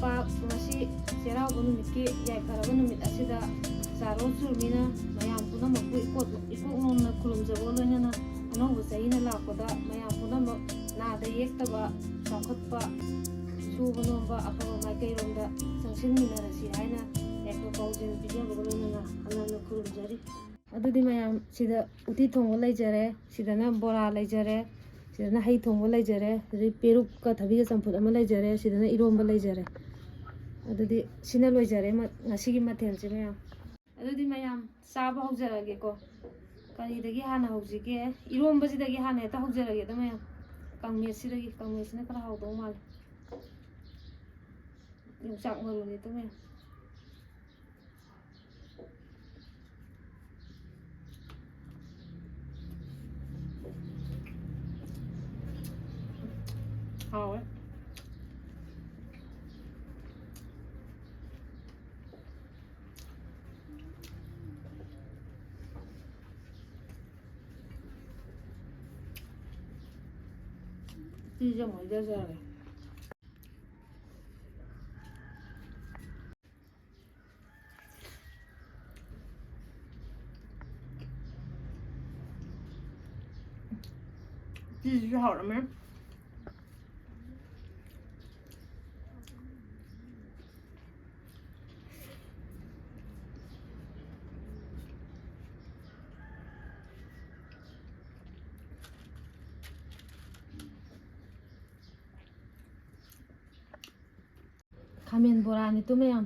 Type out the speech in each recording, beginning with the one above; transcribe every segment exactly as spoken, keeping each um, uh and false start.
ꯄꯥꯛ ꯉꯁꯤ ꯆꯩꯔꯥꯎꯕ ꯅꯨꯃꯤꯠꯀꯤ ꯌꯥꯏꯐꯔꯕ ꯅꯨꯃꯤꯠ ꯑꯁꯤꯗ ꯆꯥꯔꯣ ꯆꯨꯔꯃꯤꯅ ꯃꯌꯥꯝ ꯄꯨꯝꯅꯃꯛꯄꯨ ꯏꯀꯣꯛ ꯏꯀꯣꯛ ꯅꯣꯝꯅ ꯈꯨꯔꯨꯝꯖꯕ ꯂꯣꯏꯅꯅ ꯑꯅꯧꯕ ꯆꯍꯤꯅ ꯂꯥꯛꯄꯗ ꯃꯌꯥꯝ ꯄꯨꯝꯅꯃꯛ ꯅꯥꯗ ꯌꯦꯛꯇꯕ, ꯆꯥꯎꯈꯠꯄ, ꯁꯨꯕ ꯅꯣꯝꯕ ꯑꯐꯕ ꯃꯥꯏꯀꯩꯔꯣꯝꯗ ꯆꯪꯁꯤꯟꯃꯤꯟꯅꯔꯁꯤ ꯍꯥꯏꯅ ꯌꯥꯏꯐ ꯄꯥꯎꯖꯦꯜ ꯄꯤꯖꯕꯒ ꯂꯣꯏꯅꯅ ꯑꯅꯧꯅ ꯈꯨꯔꯨꯝꯖꯔꯤ꯫ ꯑꯗꯨꯗꯤ ꯃꯌꯥꯝ, ꯁꯤꯗ ꯎꯇꯤ ꯊꯣꯡꯕ ꯂꯩꯖꯔꯦ, ꯁꯤꯗꯅ ꯕꯣꯔꯥ ꯂꯩꯖꯔꯦ, ꯁꯤꯗꯅ ꯍꯩ ꯊꯣꯡꯕ ꯂꯩꯖꯔꯦ, ꯑꯗꯩ ꯄꯦꯔꯨꯛꯀ ꯊꯕꯤꯒ ꯆꯝꯐꯨꯠ ꯑꯃ ꯂꯩꯖꯔꯦ, ꯁꯤꯗꯅ ꯏꯔꯣꯝꯕ ꯂꯩꯖꯔꯦ꯫ ꯑꯗꯨꯗꯤ ꯁꯤꯅ ꯂꯣꯏꯖꯔꯦ ꯃ-, ꯉꯁꯤꯒꯤ ꯃꯊꯦꯜꯁꯦ ꯃꯌꯥꯝ꯫ ꯑꯗꯨꯗꯤ ꯃꯌꯥꯝ ꯆꯥꯕ ꯍꯧꯖꯔꯒꯦꯀꯣ꯫ ꯀꯔꯤꯗꯒꯤ ꯍꯥꯟꯅ ꯍꯧꯁꯤꯒꯦ? ꯏꯔꯣꯝꯕꯁꯤꯗꯒꯤ ꯍꯥꯟꯅ ꯍꯦꯛꯇ ꯍꯧꯖꯔꯒꯦꯗ ꯃꯌꯥꯝ꯫ ꯀꯥꯡꯃꯦꯠꯁꯤꯗꯒꯤ, ꯀꯥꯡꯃꯦꯠꯁꯤꯅ ꯈꯔ ꯍꯥꯎꯗꯧ ꯃꯥꯜꯂꯦ꯫ ꯌꯣꯡꯆꯥꯛ ꯃꯔꯨꯅꯦ ꯑꯗꯨ ꯃꯌꯥꯝ꯫ ꯍꯥꯎꯋꯦ꯫ ꯎꯇꯤꯁꯦ ꯑꯃꯨꯛ ꯍꯩꯖꯔꯒꯦ꯫ ꯎꯇꯤꯁꯤꯁꯨ ꯍꯥꯎꯔꯝꯃꯦ꯫ ꯈꯥꯃꯦꯟ ꯕꯣꯔꯥꯅꯤ ꯇꯨ ꯃꯌꯥꯝ꯫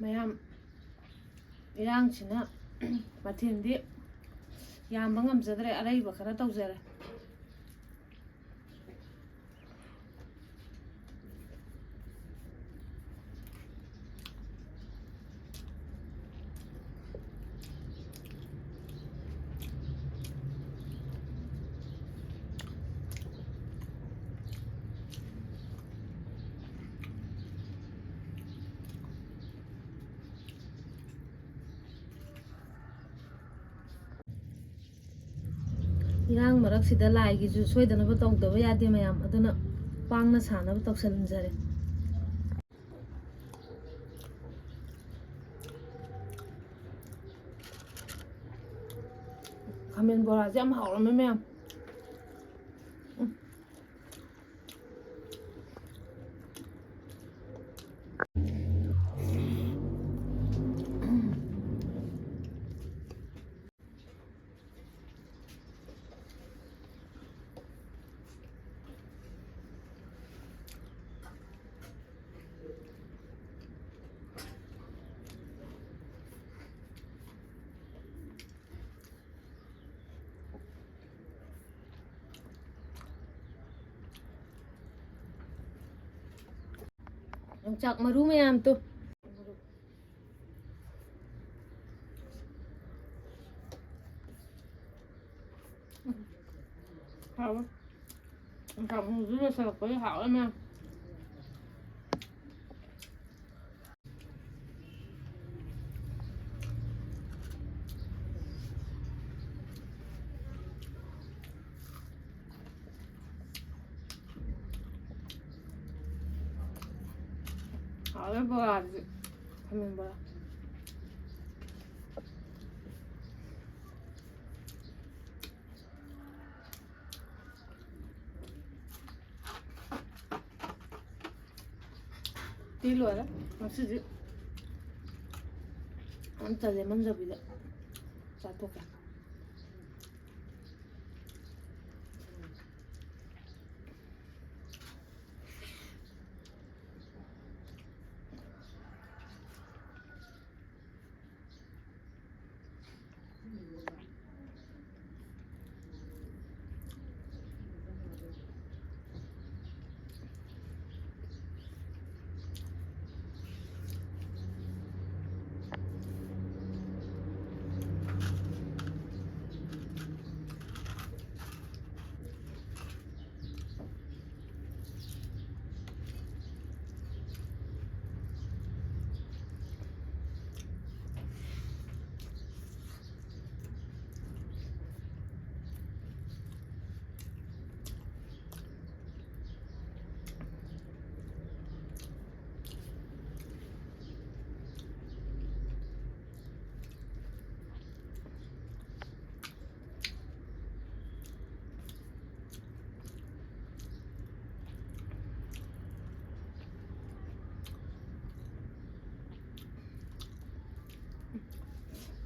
ꯃꯌꯥꯝ, ꯏꯔꯥꯡꯁꯤꯅ ꯃꯊꯦꯜꯗꯤ ꯌꯥꯝꯕ ꯉꯝꯖꯗ꯭ꯔꯦ, ꯑꯔꯩꯕ ꯈꯔ ꯇꯧꯖꯔꯦ꯫ ꯏꯔꯥꯡ ꯃꯔꯛꯁꯤꯗ ꯂꯥꯏꯒꯤꯁꯨ ꯁꯣꯏꯗꯅꯕ ꯇꯧꯗꯕ ꯌꯥꯗꯦ ꯃꯌꯥꯝ, ꯑꯗꯨꯅ ꯄꯥꯡꯅ ꯁꯥꯅꯕ ꯇꯧꯁꯤꯟꯖꯔꯦ꯫ ꯈꯥꯃꯦꯟ ꯕꯣꯔꯥꯁꯦ ꯌꯥꯝ ꯍꯥꯎꯔꯝꯃꯦ ꯃꯌꯥꯝ꯫ ꯎꯝ꯫ ꯌꯣꯡꯆꯥꯛ ꯃꯔꯨ ꯃꯌꯥꯝꯗꯣ꯫ ꯍꯥꯎꯋꯦ꯫ ꯌꯣꯡꯆꯥꯛ ꯃꯔꯨꯁꯨ ꯂꯣꯏꯁꯤꯜꯂꯛꯄꯒꯤ ꯍꯥꯎꯋꯦ ꯃꯌꯥꯝ꯫ ꯍꯥꯎꯋꯦ ꯕꯣꯔꯥꯁꯦ꯫ ꯈꯥꯃꯦꯟ ꯕꯣꯔꯥ꯫ ꯇꯤ ꯂꯣꯏꯔꯦ꯫ ꯉꯁꯤꯗꯤ ꯑꯝꯇ ꯂꯦꯃꯟꯗꯕꯤꯗ ꯆꯥꯊꯣꯛꯀꯦ꯫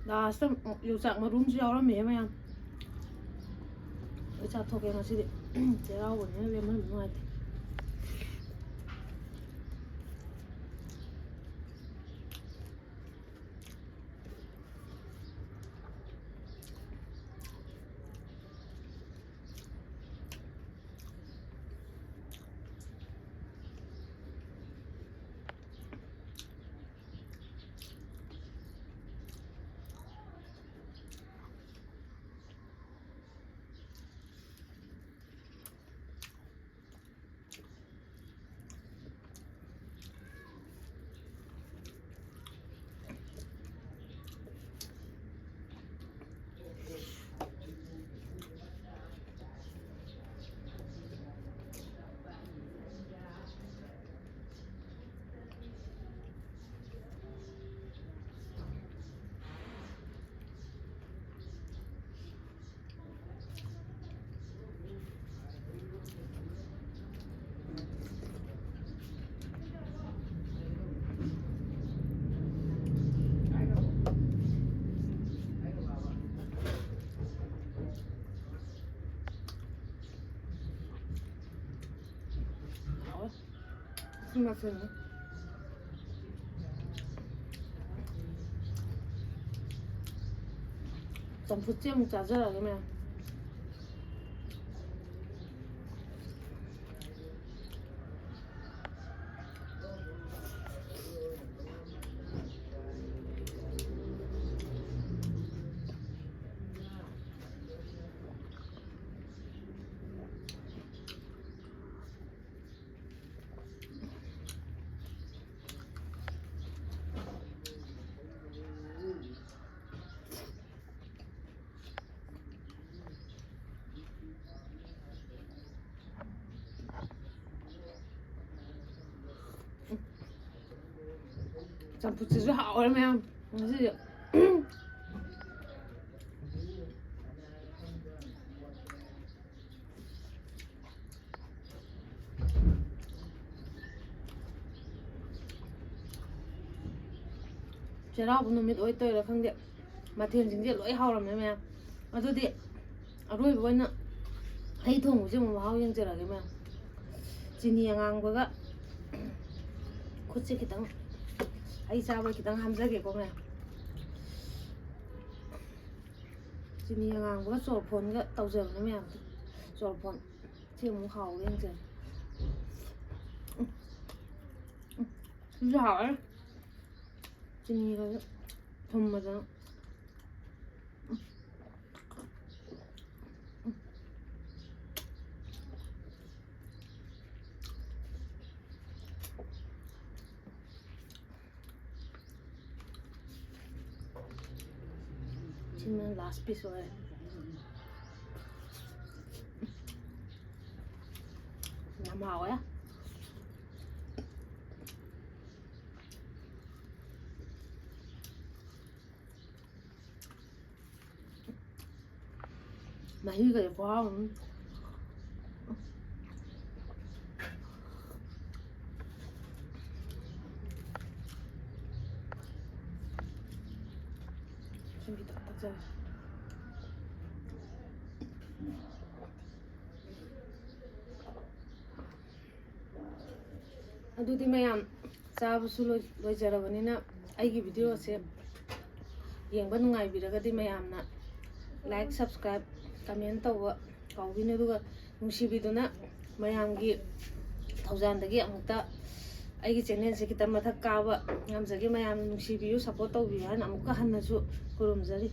ꯂꯥꯁꯇ ꯌꯣꯡꯆꯥꯛ ꯃꯔꯨꯝꯁꯨ ꯌꯥꯎꯔꯝꯃꯦ ꯃꯌꯥꯝ꯫ ꯂꯣꯏ ꯆꯥꯊꯣꯛꯀꯦ ꯉꯁꯤꯗꯤ꯫ ꯆꯩꯔꯥꯎꯕꯅꯤꯅ ꯂꯦꯝꯍꯟꯕ ꯅꯨꯡꯉꯥꯏꯇꯦ꯫ ꯍꯥꯎꯋꯦ꯫ ꯁꯤ ꯃꯆꯜꯅꯤ꯫ ꯆꯝꯐꯨꯠꯁꯦ ꯑꯃꯨꯛ ꯆꯥꯖꯔꯒꯦ, ꯃꯌꯥꯝ꯫ ꯆꯝꯐꯨꯠꯁꯤꯁꯨ ꯍꯥꯎꯔꯦ, ꯃꯌꯥꯝ, ꯉꯁꯤꯗꯤ꯫ ꯆꯩꯔꯥꯎꯕ ꯅꯨꯃꯤꯠ ꯑꯣꯏꯗꯣꯏꯔꯥ ꯈꯪꯗꯦ, ꯃꯊꯦꯜꯁꯤꯡꯁꯦ ꯂꯣꯏ ꯍꯥꯎꯔꯝꯃꯦ, ꯃꯌꯥꯝ꯫ ꯑꯗꯨꯗꯤ ꯑꯔꯣꯏꯕ ꯑꯣꯏꯅ ꯍꯩ ꯊꯣꯡꯕꯁꯦ ꯑꯃꯨꯛ ꯃꯍꯥꯎ ꯌꯦꯡꯖꯔꯒꯦ, ꯃꯌꯥꯝ꯫ ꯆꯤꯅꯤ ꯑꯉꯥꯡꯕꯒ ꯈꯨꯠꯁꯦ ꯈꯤꯇꯪ, ꯍꯩ ꯆꯥꯕ ꯈꯤꯇꯪ ꯍꯥꯝꯖꯒꯦꯀꯣ, ꯃꯌꯥꯝ꯫ ꯆꯤꯅꯤ ꯑꯉꯥꯡꯕꯒ ꯆꯣꯔꯐꯣꯟꯒ ꯇꯧꯖꯕꯅꯦ, ꯃꯌꯥꯝ꯫ ꯆꯣꯔꯐꯣꯟ ꯁꯤ ꯑꯃꯨꯛ ꯍꯥꯎꯕ ꯌꯦꯡꯖꯔꯦ꯫ ꯎꯝ, ꯎꯝ, ꯁꯤꯁꯨ ꯍꯥꯎꯔꯦ꯫ ꯆꯤꯅꯤꯒꯁꯨ ꯊꯨꯝꯃꯗꯅ꯫ ꯁꯤꯅ last piece ꯑꯣꯏꯔꯦ꯫ ꯌꯥꯝ ꯍꯥꯎꯋꯦ꯫ ꯃꯍꯤꯒꯗꯤ ꯈꯨꯍꯥꯎ ꯑꯃ꯫ ꯏꯁꯤꯡ ꯈꯤꯇꯪ ꯊꯛꯆꯔꯦ꯫ ꯑꯗꯨꯗꯤ ꯃꯌꯥꯝ, ꯆꯥꯕꯁꯨ ꯂꯣꯏ-, ꯂꯣꯏꯖꯔꯕꯅꯤꯅ, ꯑꯩꯒꯤ video ꯁꯦ ꯌꯦꯡꯕ ꯅꯨꯡꯉꯥꯏꯕꯤꯔꯒꯗꯤ ꯃꯌꯥꯝꯅ Like, subscribe, comment ꯇꯧꯕ ꯀꯥꯎꯕꯤꯅꯨ꯫ ꯑꯗꯨꯒ ꯅꯨꯡꯁꯤꯕꯤꯗꯨꯅ ꯃꯌꯥꯝꯒꯤ ꯊꯧꯖꯥꯜꯗꯒꯤ ꯑꯃꯨꯛꯇ ꯑꯩꯒꯤ channelꯁꯦ ꯈꯤꯇꯪ ꯃꯊꯛ ꯀꯥꯕ ꯉꯝꯖꯒꯦ꯫ ꯃꯌꯥꯝꯅ ꯅꯨꯡꯁꯤꯕꯤꯌꯨ, support ꯇꯧꯕꯤꯌꯨ ꯍꯥꯏꯅ ꯑꯃꯨꯛꯀ ꯍꯟꯅꯁꯨ ꯈꯨꯔꯨꯝꯖꯔꯤ꯫